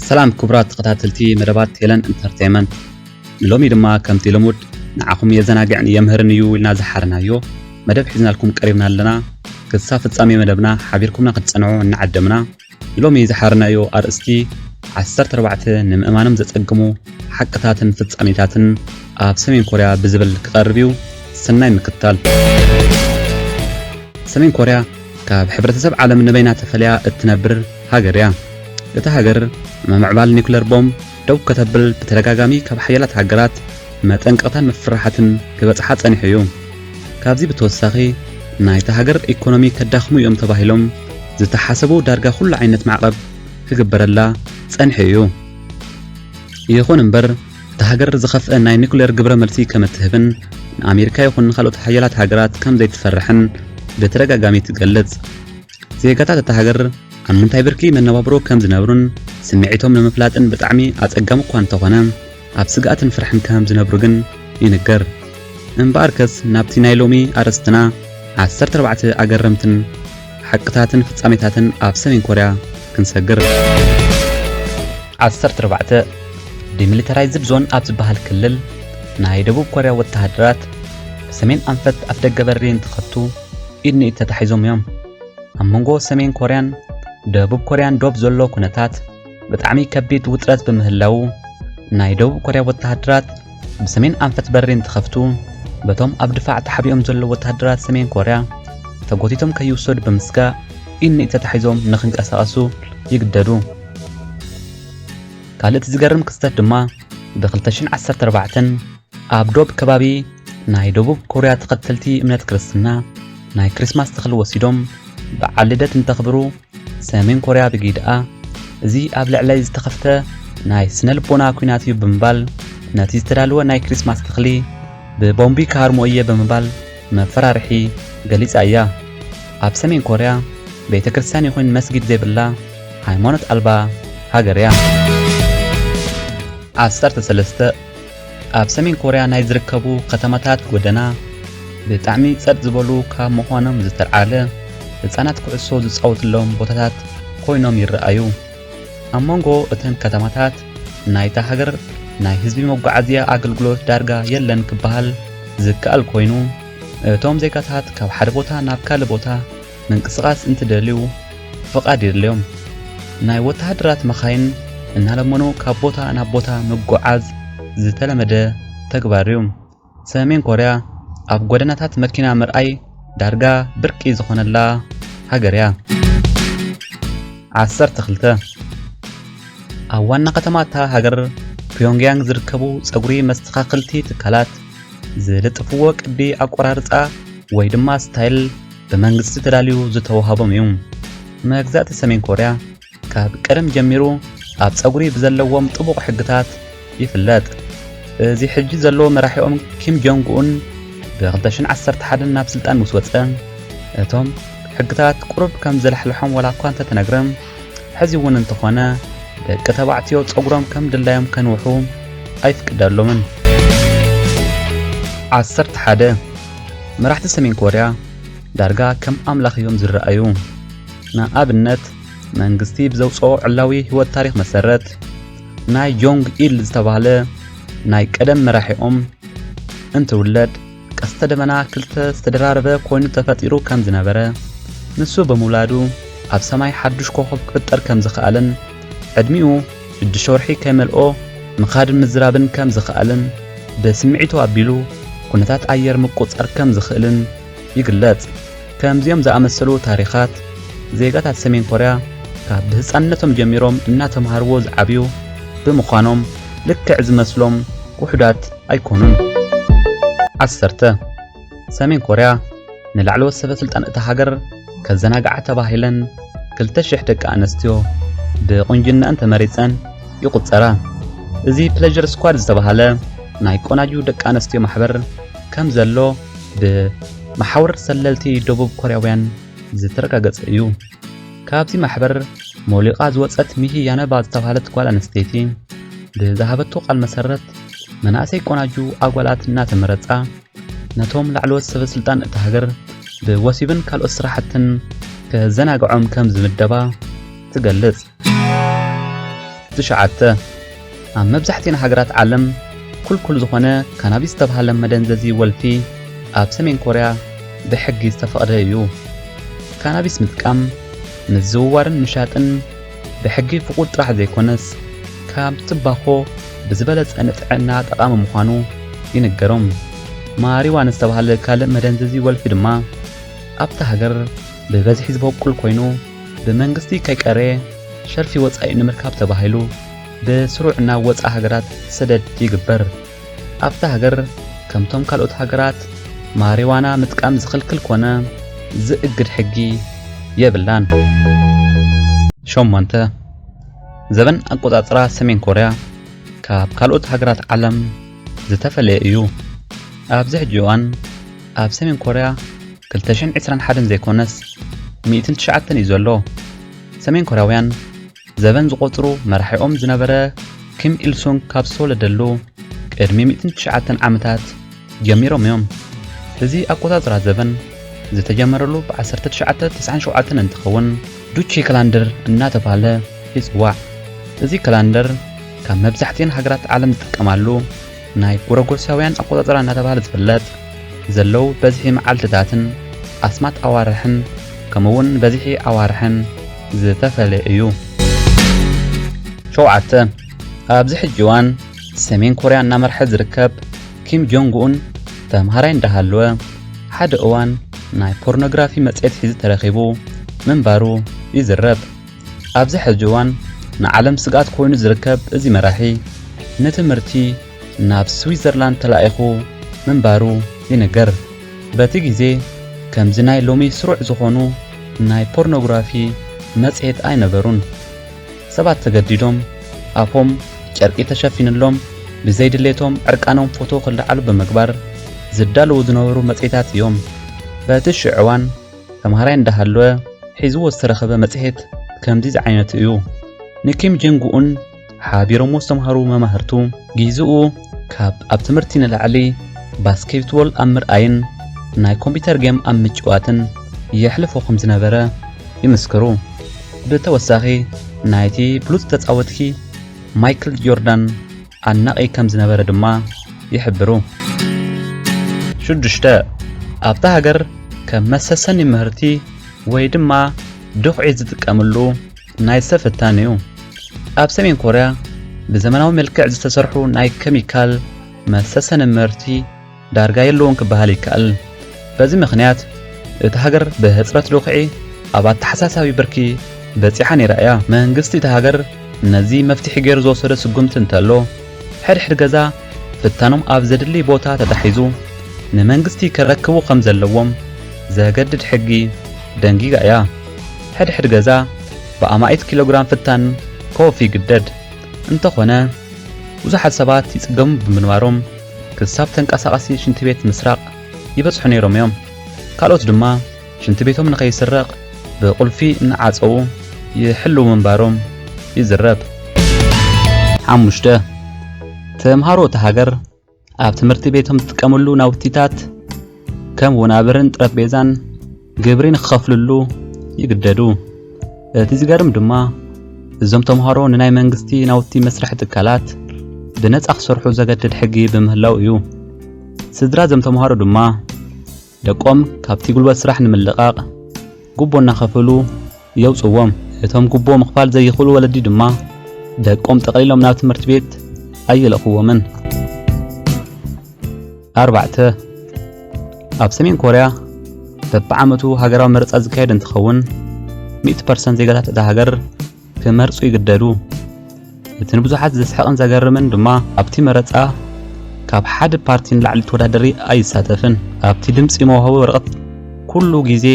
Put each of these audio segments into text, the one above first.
ሰላም ክቡራት ተኸታተልቲ መደባት ሄለን ኢንተርቴይመንት፣ ንሎሚ ድማ ከምቲ ልሙድ ንዓኹም የዘናግዕን የምህርን እዩ ኢልና ዝሓርናዮ መደብ ሒዝናልኩም ቀሪብና ኣለና። ክሳብ ፍጻሜ መደብና ሓቢርኩምና ክትጸንዑ እናዓደምና፣ ንሎሚ ዝሓርናዮ ኣርእስቲ ዓሰርተ ኣርባዕተ ንምእማኖም ዘጸግሙ ሓቅታትን ፍጻሜታትን ኣብ ሰሜን ኮርያ ብዝብል ክቐርብ እዩ። ሰናይ ምክትታል። ሰሜን ኮርያ ካብ ሕብረተሰብ ዓለም ንበይና ተፈልያ እትነብር ሃገር እያ። እታ ሃገር ምምዕባል ኒኩለር ቦምብ ደው ከተብል ብተደጋጋሚ ካብ ሓያላት ሃገራት መጠንቀቕታን ምፍርራሓትን ክበጽሓ ጸኒሑ እዩ። ካብዚ ብተወሳኺ ናይታ ሃገር ኢኮኖሚ ከዳኽሙ እዮም ተባሂሎም ዝተሓሰቡ ዳርጋ ኩሉ ዓይነት ማዕቐብ ክግበረላ ጸኒሑ እዩ። ይኹን እምበር እታ ሃገር ዝኸፍአ ናይ ኒኩሌር ግብረ መልሲ ከም እትህብን ንኣሜሪካ ይኹን ንኻልኦት ሓያላት ሃገራት ከም ዘይትፈርሕን ብተደጋጋሚ ትገልጽ። ዜጋታት እታ ሃገር ኣብ ምንታይ ብርኪ መነባብሮ ከም ዝነብሩን ስምዒቶም ንምፍላጥን ብጣዕሚ ኣጸጋሚ እኳ እንተኾነ ኣብ ስግኣትን ፍርሕን ከም ዝነብሩ ግን ይንገር። እምበኣርከስ ናብቲ ናይ ሎሚ ኣርእስትና ዓሰርተ ኣርባዕተ ኣገረምትን ሓቅታትን ፍጻሜታትን ኣብ ሰሜን ኮርያ ክንሰግር። ዓሰርተ ኣርባዕተ ዲሚሊታራይዝድ ዞን ኣብ ዝበሃል ክልል ናይ ደቡብ ኮርያ ወተሃደራት ብሰሜን ኣንፈት ኣፍደገ በሪ እንትኸፍቱ ኢድ ንኢድ ተታሒዞም እዮም። ኣብ መንጎ ሰሜን ኮርያን ደቡብ ኮርያን ዶብ ዘሎ ኩነታት ብጣዕሚ ከቢድ ውጥረት ብምህላዉ ናይ ደቡብ ኮርያ ወተሃደራት ብሰሜን ኣንፈት በሪ እንትኸፍቱ በቶም ኣብ ድፋዕ ተሓቢኦም ዘለዉ ወተሃደራት ሰሜን ኮርያ ተጎቲቶም ከይውሰዱ ብምስጋእ ኢድ ንኢድ ተታሒዞም ንኽንቀሳቐሱ ይግደዱ። ካልእ እቲ ዝገርም ክስተት ድማ ብ ክልተ ሽሕን ዓሰርተ ኣርባዕተን ኣብ ዶብ ከባቢ ናይ ደቡብ ኮርያ ተኸተልቲ እምነት ክርስትና ናይ ክሪስማስ ተኽሊ ወሲዶም በዓል ልደት እንተኽብሩ ሰሜን ኮርያ ብጊድኣ እዚ ኣብ ልዕለይ ዝተኸፍተ ናይ ስነ ልቦና ኲናት እዩ ብምባል ነቲ ዝተዳለወ ናይ ክሪስማስ ተኽሊ ብቦምቢ ክሃርሞ እየ ብምባል መፈራርሒ ገሊጻ እያ። ኣብ ሰሜን ኮርያ ቤተ ክርስቲያን ይኹን መስጊድ ዘይብላ ሃይማኖት ኣልባ ሃገር እያ። ዓሰርተ ሰለስተ ኣብ ሰሜን ኮርያ ናይ ዝርከቡ ከተማታት ጎደና ብጣዕሚ ጸጥ ዝበሉ ካብ ምዃኖም ዝተልዓለ ህጻናት ኩዕሶ ዝጻወትሎም ቦታታት ኮይኖም ይረኣዩ። ኣብ መንጎ እተን ከተማታት ናይታ ሃገር ናይ ህዝቢ መጓዓዝያ ኣገልግሎት ዳርጋ የለን ክበሃል ዝከኣል ኮይኑ እቶም ዜጋታት ካብ ሓደ ቦታ ናብ ካልእ ቦታ ምንቅስቓስ እንትደልዩ ፍቓድ የድልዮም። ናይ ወተሃደራት መኻይን እናለመኑ ካብ ቦታ ናብ ቦታ ምጉዓዝ ዝተለመደ ተግባር እዩ። ሰሜን ኮርያ ኣብ ጎደናታት መኪና ምርኣይ ዳርጋ ብርቂ ዝኾነላ ሃገር እያ። ዓሰርተ ክልተ ኣብ ዋና ከተማ እታ ሃገር ፒዮንግያንግ ዝርከቡ ጸጉሪ መስተኻኸልቲ ትካላት ዝልጥፍዎ ቅዲ ኣቆራርጻ ወይ ድማ ስታይል ብመንግስቲ ተዳልዩ ዝተዋህቦም እዩ። መግዛእቲ ሰሜን ኮርያ ካብ ቀደም ጀሚሩ ኣብ ጸጉሪ ብዘለዎም ጥቡቕ ሕግታት ይፍለጥ። እዚ ሕጂ ዘሎ መራሒኦም ኪም ጆንግ ኡን ብ ክልተ ሽሕን ዓሰርተ ሓደን ናብ ስልጣን ምስ ወጸ እቶም ሕግታት ቁሩብ ከም ዘላሕልሖም ዋላ እኳ እንተተነግረ ሕዚ እውን እንተኾነ ደቂ ተባዕትዮ ጸጉሮም ከም ድላዮም ከንውሑ ኣይፍቅደሎምን። ዓሰርተ ሓደ መራሕቲ ሰሜን ኮርያ ዳርጋ ከም ኣምላኽ እዮም ዝረኣዩ። ንኣብነት መንግስቲ ብዘውፅኦ ዕላዊ ህይወት ታሪኽ መሰረት ናይ ጆንግ ኢል ዝተባህለ ናይ ቀደም መራሒኦም እንትውለድ ቀስተ ደመና ክልተ ዝተደራረበ ኮይኑ ተፈጢሩ ከም ዝነበረ ንሱ ብምውላዱ ኣብ ሰማይ ሓዱሽ ኮኸብ ክፍጠር ከም ዝኸኣለን ዕድሚኡ ሽዱሽተ ወርሒ ከይመልኦ ምኻድን ምዝራብን ከም ዝኸኣልን ብስምዒቱ ኣቢሉ ኩነታት ኣየር ምቁጻር ከም ዝኽእልን ይግለጽ። ከምዚኦም ዝኣመሰሉ ታሪኻት ዜጋታት ሰሜን ኮርያ ካብ ብህጻንነቶም ጀሚሮም እናተምሃርዎ ዝዓብዩ ብምዃኖም ልክዕ ዝመስሎም ውሑዳት ኣይኮኑን። ዓሰርተ ሰሜን ኮርያ ንላዕለዎት ሰበ ስልጣን እታ ሃገር ከዘናግዓ ተባሂለን ክልተ ሽሕ ደቂ ኣንስትዮ ብቁንጅናኣን ተመሪጸን ይቑጸራ። እዚ ፕለዥር ስኳድ ዝተባህለ ናይ ቆናጁ ደቂ ኣንስትዮ ማሕበር ከም ዘሎ ብመሓውር ሰለልቲ ደቡብ ኮርያውያን ዝተረጋገጸ እዩ። ካብዚ ማሕበር ሞሊቓ ዝወጸት ሚሂ ያነባ ዝተባህለት ጓል ኣንስተይቲ ብዝሃበቶ ቃል መሰረት መናእሰይ ቆናጁ ኣጓላት እናተመረጻ ነቶም ላዕለዎት ሰበ ስልጣን እታ ሃገር ብወሲብን ካልኦት ስራሕትን ከዘናግዖም ከም ዝምደባ ትገልጽ። ትሽዓተ፣ ኣብ መብዛሕትኤን ሃገራት ዓለም ኩልኩል ዝኾነ ካናቢስ ዝተባህለ መደንዘዚ ወልፊ ኣብ ሰሜን ኮርያ ብሕጊ ዝተፈቕደ እዩ። ካናቢስ ምጥቃም፣ ምዝውዋርን ምሻጥን ብሕጊ ፍቑድ ጥራሕ ዘይኮነስ፣ ካብ ትባኾ ብዝበለጸ ንጥዕና ጠቓሚ ምዃኑ ይንገሮም። ማሪዋን ዝተባህለ ካልእ መደንዘዚ ወልፊ ድማ ኣብታ ሃገር ብበዝሒ ዝበቁል ኮይኑ፣ ብመንግስቲ ከይቀረየ ሸርፊ ወጻኢ ንምርካብ ተባሂሉ ብስሩዕ ናብ ወጻኢ ሃገራት ሰደድ ይግበር። ኣብታ ሃገር ከምቶም ካልኦት ሃገራት ማሪዋና ምጥቃም ዝኽልክል ኮነ ዝእግድ ሕጊ የብላን። ሸሞንተ፣ ዘበን ኣቆጻጽራ ሰሜን ኮርያ ካብ ካልኦት ሃገራት ዓለም ዝተፈለየ እዩ። ኣብዚ ሕጂ እዋን ኣብ ሰሜን ኮርያ ክልተ ሽሕን ዕስራን ሓደን ዘይኮነስ ሚእትን ትሽዓተን እዩ ዘሎ። ሰሜን ኮርያውያን ዘበን ዝቖጽሩ መራሒኦም ዝነበረ ኪም ኢልሱንግ ካብ ዝተወለደሉ ቅድሚ ሚእትን ትሽዓተን ዓመታት ጀሚሮም እዮም። እዚ ኣቆጻጽራ ዘበን ዝተጀመረሉ ብ ዓሰርተ ትሽዓተ ተስዓን ሸውዓተን እንትኸውን፣ ዱቺ ካላንደር እናተባህለ ይጽዋዕ። እዚ ካላንደር ካብ መብዛሕትኤን ሃገራት ዓለም ዝጥቀማሉ ናይ ጎረጎርሳውያን ኣቆጻጽራ እናተባህለ ዝፍለጥ፣ ዘለዉ በዝሒ መዓልትታትን ኣስማት ኣዋርሕን ከምኡውን በዝሒ ኣዋርሕን ዝተፈለየ እዩ። ሸውዓተ፣ ኣብዚ ሕጂ እዋን ሰሜን ኮርያ እናመርሐ ዝርከብ ኪም ጆንግ ኡን ተምሃራይ እንዳሃለወ ሓደ እዋን ናይ ፖርኖግራፊ መጽሔት ሒዙ ተረኺቡ ምንባሩ ይዝረብ። ኣብዚ ሕጂ እዋን ንዓለም ስግኣት ኮይኑ ዝርከብ እዚ መራሒ ንትምህርቲ ናብ ስዊዘርላንድ ተላኢኹ ምንባሩ ይንገር። በቲ ግዜ ከምዚ ናይ ሎሚ ስሩዕ ዝኾኑ ናይ ፖርኖግራፊ መጽሔት ኣይነበሩን። ሰባት ተገዲዶም ኣፎም ጨርቂ ተሸፊንሎም ብዘይድሌቶም ዕርቃኖም ፎቶ ክለዓሉ ብምግባር ዝዳለዉ ዝነበሩ መጽሔታት እዮም። በቲ ሽዑ እዋን ተምሃራይ እንዳሃለወ ሒዝዎ ዝተረኸበ መጽሔት ከምዚ ዝዓይነቱ እዩ። ንኪም ጆንግ ኡን ሓቢሮምዎ ዝተምሃሩ መማህርቱ፣ ግዜኡ ካብ ኣብ ትምህርቲ ንላዕሊ ባስኬትቦል ኣብ ምርኣይን ናይ ኮምፒውተር ጌም ኣብ ምጭዋትን የሕልፎ ከም ዝነበረ ይምስክሩ። ብተወሳኺ ናይቲ ብሉጽ ተጻወትኪ ማይክል ጆርዳን ኣድናቒ ከም ዝነበረ ድማ ይሕብሩ። ሽዱሽተ፣ ኣብታ ሃገር ከም መሰሰኒ ምህርቲ ወይ ድማ ድኹዒ ዝጥቀምሉ ናይ ሰብ ፍታን እዩ። ኣብ ሰሜን ኮርያ ብዘመናዊ መልክዕ ዝተሰርሑ ናይ ኬሚካል መሰሰኒ ምህርቲ ዳርጋ የለውን ክበሃል ይከኣል። በዚ ምኽንያት እታ ሃገር ብህጽረት ድኹዒ ኣብ ኣተሓሳሳቢ ብርኪ በጺሓ ነይራ እያ። መንግስቲ እታ ሃገር ነዚ መፍትሒ ገይሩ ዝወሰዶ ስጉምቲ እንተሎ፣ ሕድሕድ ገዛ ፍታኖም ኣብ ዘድሊ ቦታ ተታሒዙ ንመንግስቲ ከረክቡ ከም ዘለዎም ዘገድድ ሕጊ ደንጊጋ እያ። ሕድሕድ ገዛ ብኣማኢት ኪሎግራም ፍታን ክወፊ ይግደድ። እንተኾነ፣ ብዙሓት ሰባት ይጽገሙ ብምንባሮም፣ ክሳብ ተንቀሳቓሲ ሽንቲ ቤት ምስራቕ ይበጽሑ ነይሮም እዮም። ካልኦት ድማ ሽንቲ ቤቶም ንኸይስረቕ ብቑልፊ እናዓጸዉ ይሕልዉ ምንባሮም ይዝረብ። ሓሙሽተ፣ ተምሃሮ እታ ሃገር ኣብ ትምህርቲ ቤቶም ዝጥቀምሉ ናውቲታት ከም ወናብርን ጠረጴዛን ግብሪ ንክኸፍልሉ ይግደዱ። እቲ ዝገርም ድማ፣ እዞም ተምሃሮ ንናይ መንግስቲ ናውቲ መስርሒ ትካላት ብነጻ ክሰርሑ ዘገድድ ሕጊ ብምህላው እዩ። ስድራ እዞም ተምሃሮ ድማ ደቆም ካብቲ ጉልበት ስራሕ ንምልቓቕ ጉቦ እናኸፈሉ የውጽዎም። እቶም ጉቦ ምኽፋል ዘይኽእሉ ወለዲ ድማ ደቆም ጠቕሊሎም ናብ ትምህርቲ ቤት ኣይልእኽዎምን። ኣርባዕተ፣ ኣብ ሰሜን ኮርያ በብዓመቱ ሃገራዊ መረጻ ዝካየድ እንትኸውን፣ ሚእቲ ፐርሰንት ዜጋታት እታ ሃገር ክመርጹ ይግደዱ። እቲ ንብዙሓት ዘስሕቕን ዘገርምን ድማ፣ ኣብቲ መረጻ ካብ ሓደ ፓርቲ ንላዕሊ ተወዳደሪ ኣይሳተፍን። ኣብቲ ድምጺ መውሃቢ ወረቐት ኩሉ ግዜ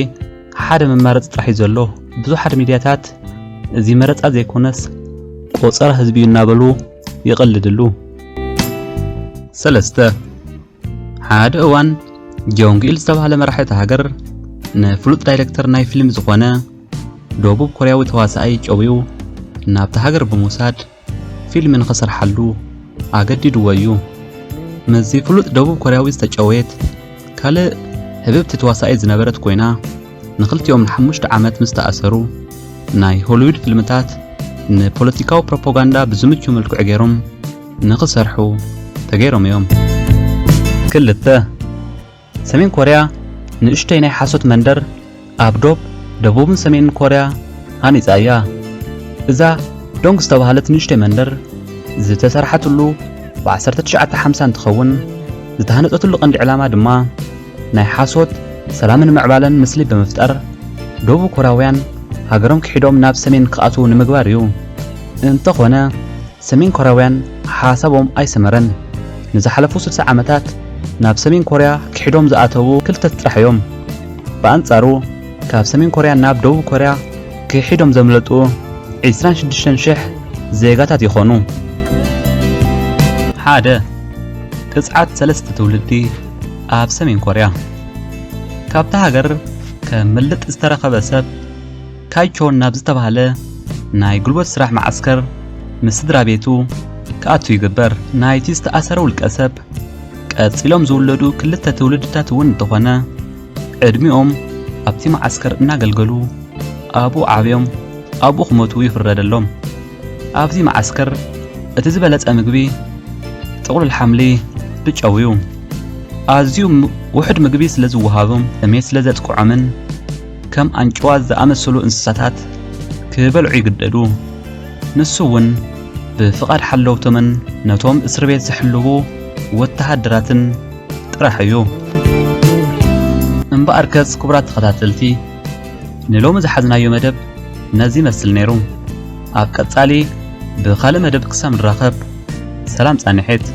ሓደ መማረጺ ጥራሕ እዩ ዘሎ። ብዙሓት ሚድያታት እዚ መረጻ ዘይኮነስ ቆጸራ ህዝቢ እዩ እናበሉ ይቐልድሉ። ሰለስተ፣ ሓደ እዋን ጆንግ ኢል ዝተባህለ መራሒ እታ ሃገር ንፍሉጥ ዳይሬክተር ናይ ፊልም ዝኾነ ደቡብ ኮርያዊ ተዋሳኣይ ጨውዩ ናብታ ሃገር ብምውሳድ ፊልም ንኽሰርሓሉ ኣገዲድዎ እዩ። ምስዚ ፍሉጥ ደቡብ ኮርያዊ ዝተጨወየት ካልእ ህብብቲ ተዋሳኣይ ዝነበረት ኮይና፣ ንኽልቲኦም ንሓሙሽተ ዓመት ምስ ተኣሰሩ፣ ናይ ሆሊውድ ፊልምታት ንፖለቲካዊ ፕሮፓጋንዳ ብዝምቹ መልክዑ ገይሮም ንኽሰርሑ ተገይሮም እዮም። ክልተ፣ ሰሜን ኮርያ ንእሽተይ ናይ ሓሶት መንደር ኣብ ዶብ ደቡብን ሰሜንን ኮርያ ሃኒጻ እያ። እዛ ዶንግ ዝተባህለት ንእሽተይ መንደር ዝተሰርሓትሉ ብ ዓሰርተ ትሽዓተ ሓምሳ እንትኸውን፣ ዝተሃነጸትሉ ቀንዲ ዕላማ ድማ ናይ ሓሶት ሰላምን ምዕባለን ምስሊ ብምፍጣር፣ ደቡብ ኮርያውያን ሃገሮም ክሒዶም ናብ ሰሜን ክኣትዉ ንምግባር እዩ። እንተኾነ፣ ሰሜን ኮርያውያን ሓሳቦም ኣይሰመረን። ንዝሓለፉ ስልሳ ዓመታት ናብ ሰሜን ኮርያ ክሒዶም ዝኣተዉ ክልተ ጥራሕ እዮም። ብኣንጻሩ፣ ካብ ሰሜን ኮርያ ናብ ደቡብ ኮርያ ክሒዶም ዘምለጡ ዕስራን ሽዱሽተን ሽሕ ዜጋታት ይኾኑ። ሓደ፣ ቅጽዓት ሰለስተ ትውልዲ ኣብ ሰሜን ኮርያ። ካብታ ሃገር ከምልጥ ዝተረኸበ ሰብ፣ ካይቾን ናብ ዝተባህለ ናይ ጉልበት ስራሕ መዓስከር ምስ ስድራ ቤቱ ክኣቱ ይግበር። ናይቲ ዝተኣሰረ ውልቀ ሰብ ቀጺሎም ዝውለዱ ክልተ ትውልድታት እውን እንተኾነ፣ ዕድሚኦም ኣብቲ መዓስከር እናገልገሉ ኣብኡ ዓብዮም ኣብኡ ክሞቱ ይፍረደሎም። ኣብዚ መዓስከር እቲ ዝበለጸ ምግቢ ጥቕሉል ሓምሊ ብጨው እዩ። ኣዝዩ ም-፣ ውሑድ ምግቢ ስለ ዝወሃቦም፣ ጥሜት ስለ ዘጥቅዖምን ከም ኣንጭዋ ዝኣመሰሉ እንስሳታት ክበልዑ ይግደዱ። ንሱ እውን ብፍቓድ ሓለውቶምን ነቶም እስር ቤት ዝሕልዉ ወተሃደራትን ጥራሕ እዩ። እምበኣርከስ፣ ክቡራት ተኸታተልቲ፣ ንሎሚ ዝሓዝናዮ መደብ ነዚ ይመስል ነይሩ። ኣብ ቀጻሊ ብኻልእ መደብ ክሳብ ንራኸብ፣ ሰላም ጻንሒት።